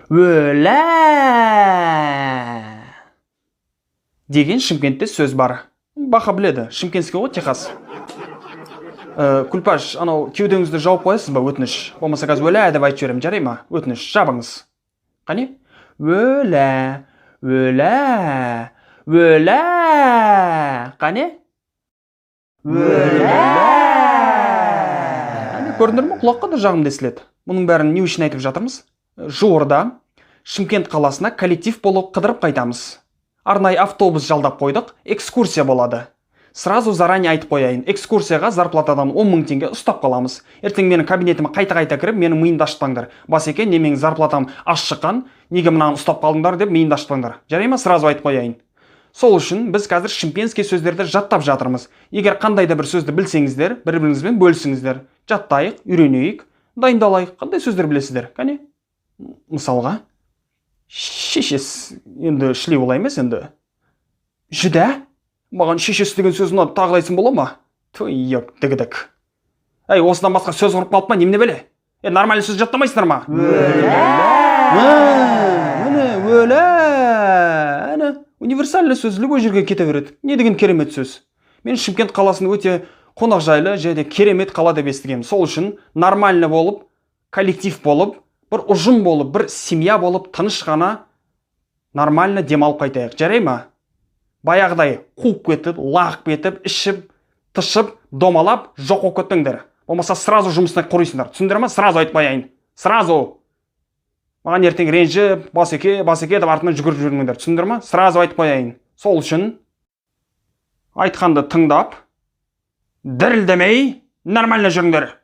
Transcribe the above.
Өлә деген Шымкентте сөз бар. Баха біледі, шымкентский ғой, Техас. Күлпаш, анау кеудеңізді жауып қоясыз ба, өтініш? Болмаса қазір «өлә» деп айтып жіберемін, жарай ма? Өтініш, жабыңыз. Қане, өлә, өлә, өлә, қане, өлә. Әне, көрдіңдер ме, құлаққа да жағымды естіледі. Мұның бәрін не үшін айтып жатырмыз? Жуырда Шымкент қаласына коллектив болып қыдырып қайтамыз. Арнайы автобус жалдап қойдық, экскурсия болады. Сразу заранее айтып қояйын, экскурсияға зарплатадан 10 мың теңге ұстап қаламыз. Ертең менің кабинетіме қайта-қайта кіріп, менің миымды ашытпаңдар. «Басеке, неменің зарплатам аз шыққан, неге мынаны ұстап қалдыңдар?» деп миымды ашытпаңдар, жарай ма? Сразу айтып қояйын. Сол үшін біз қазір шымкентский сөздерді жаттап жатырмыз. Егер қандай да бір сөзді білсеңіздер, бір біріңізбен бөлісіңіздер. Жаттайық, үйренейік, дайындалайық. Қандай сөздер білесіздер? Кәне, мысалға, шешес. Енді шли олай емес енді, жүдә. Маған «шешесі» деген сөз ұнады, тағы да айтсам бола ма? Той, дігідік. Әй, осыдан басқа сөз құрып қалып па, немене бәле? Е, нормальный сөз жаттамайсыңдар ма? Міне, өлә, әне, универсальный сөз, любой жерге кете береді. Не деген керемет сөз! Мен Шымкент қаласын өте қонақжайлы және керемет қала деп естігемін. Сол үшін нормально болып, коллектив болып, бір ұжым болып, бір семья болып, тыныш қана нормально демалып қайтайық, жарай ма? Баяғыдай қуып кетіп, лағып кетіп, ішіп тышып, домалап, жоқ болып кетпеңдер. Болмаса сразу жұмыстан қурайсыңдар, түсіндіңдер ма? Сразу айтып қояйын, сразу. Маған ертең ренжіп, «Басеке, басеке» деп артымнан жүгіріп жүрмеңдер, түсіндіңдер ма? Сразу айтып қояйын. Сол үшін айтқанды тыңдап, дірілдемей, нормально жүріңдер.